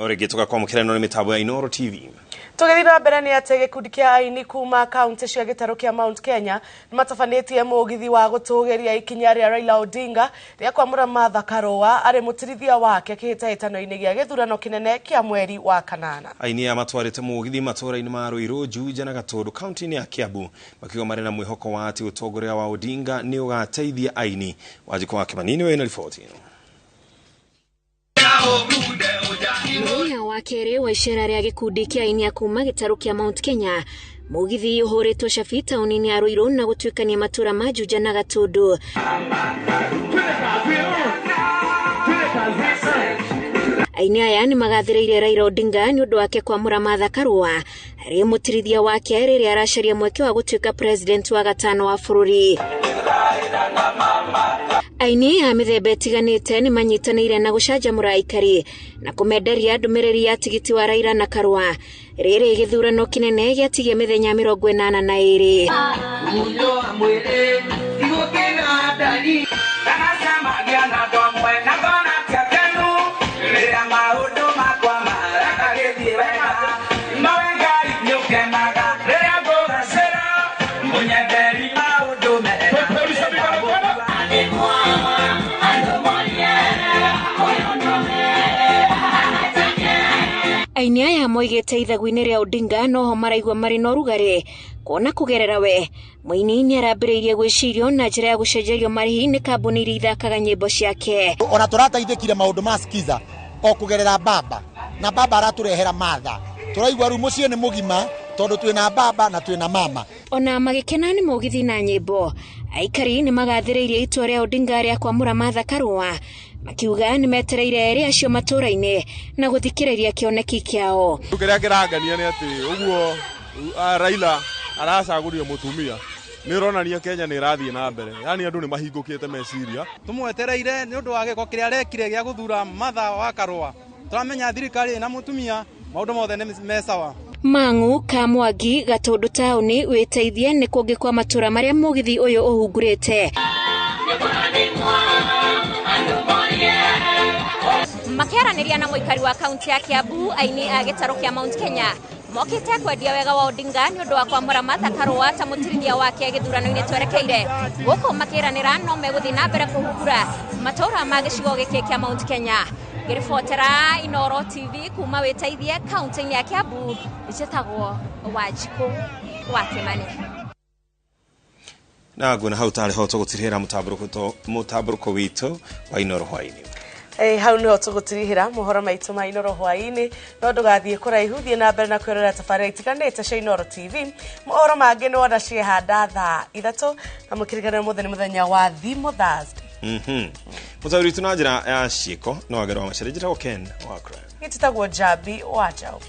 O rĩngĩ tũgakwamũkĩra ĩno nĩ mĩtambo ya Inooro TV. Tũgĩthiĩ na mbere nĩ atĩ gĩkundi kĩa aini kuma kaunti cia gĩtarũ kĩa Mount Kenya nĩmatabanĩtie mũgithi wa gũtũgĩria ikinya rĩa Raila Odinga rĩa kwamũra Martha Karũa arĩ mũtirithia wake kĩhĩtahĩtano-inĩ gĩa gĩthurano kĩnene kĩa mweri wa kanana. Aini aya matwarĩte mũgithi matũũra-inĩ ma Ruiru, Juja na Gatũndũ kaunti-inĩ ya Kiambu makiuga marĩ na mwĩhoko wa atĩ ũtongoria wa Odinga nĩ ũgateithia aini. Wanjikũ wa Kĩmani nĩwe wĩna riboti ĩno. Mũthenya wa kerĩ wa icera rĩa gĩkundi kĩa aini a kuma gĩtarũ kĩa Mount Kenya, mũgithi ũhũrĩtwo cabi taũni-inĩ ya Ruiru na gũtuĩkania matũũra ma Juja na Gatũndũ. Aini aya nĩ magathĩrĩirie Raila Odinga nĩ ũndũ wake kwamũra Martha Karũa arĩ mũtirithia wake rĩrĩa aracaria mweke wa gũtuĩka president wa gatano wa bũrũri. Aini a mĩthemba ĩtiganĩte nĩ manyitanĩire na gũcanjamũra aikari na kũmenderia ndũmĩrĩri ya tigiti wa Raila na Karũa rĩrĩ gĩthurano kĩnene gĩatigia mĩthenya 82. Aini aya moigĩte ithagu-inĩ rĩa Odinga noho maraigua marĩ na ũrugarĩ kuona kũgerera we mũini nĩ arambĩrĩirie gwĩcirio na njĩra ya gũcenjerio marĩhi nĩ kambuni iria ithakaga nyĩmbo ciake. Ona tũrateithĩkire maũndũ ma Skiza o kũgerera baba na baba aratũrehera Martha, tũraigua rĩu mũciĩ nĩ mũgima tondũ twĩna baba na twĩna mama. Ona magĩkena nĩ mũgithi na nyĩmbo, aikari nĩ magathĩrĩirie itua rĩa Odinga rĩa kwamũra Martha Karũa makiuga nĩ metereire erĩ acio matũũra-inĩ na gũthikĩrĩria kĩoneki kĩao. Kĩrĩa kĩrangania nĩ atĩ ũguo Raila aracagũrio mũtumia nĩ ũronania Kenya nĩ ĩrathiĩ na mbere, yaani andũ nĩ mahingũkĩte meciria. Tũmwetereire nĩ ũndũ wa gĩko kĩrĩa arekire gĩa gũthura Martha wa Karũa. Tũramenya thirikari ĩna mũtumia maũndũ mothe nĩ me sawa. Mang'u, Kamwangi, Gatũndũ taũni wĩteithie nĩ kũngĩ kwa matũũra marĩa mũgithi ũyũ ũhungurĩte. Makĩaranĩria na mũikari wa kaunti ya Kiambu aini a gĩtarũ kĩa Mount Kenya mokĩte kwendia wega wa Odinga nĩ ũndũ wa kwamũra Martha Karũa ta mũtirithia wake gĩthurano-inĩ twerekeire. Gũkũ makĩranĩra no megũthiĩ na mbere kũhungura matũũra ma gĩcigo gĩkĩ kĩa Mount Kenya. Ngĩribotera Inooro TV kuma wĩteithie kaunti-inĩ ya Kiambu, njĩtagwo Wanjikũ wa Kĩmani. Na nguona hau tarĩ ho tũgũtirihĩra mũtambũrũko witũ wa Inooro hwaĩ-inĩ. Hau niho tũgũtirihĩra mohoro maitũ ma Inooro hwaĩ-inĩ, no ndũgathiĩ kũraihu, thiĩ na mbere na kwĩrorera tabarĩra itiganĩte cia Inooro TV. Mohoro mangĩ nĩ wona ciehanda thaa 3 na mũkĩrigana mũthenya nĩ mũthenya wa Thimũ Thursday. Mũtaũri witũ na njĩra ya ciĩko no agerwo macerĩ, njĩtagwo Ken wa Crime. Gĩtĩtagwo Njambi wa Njaũ.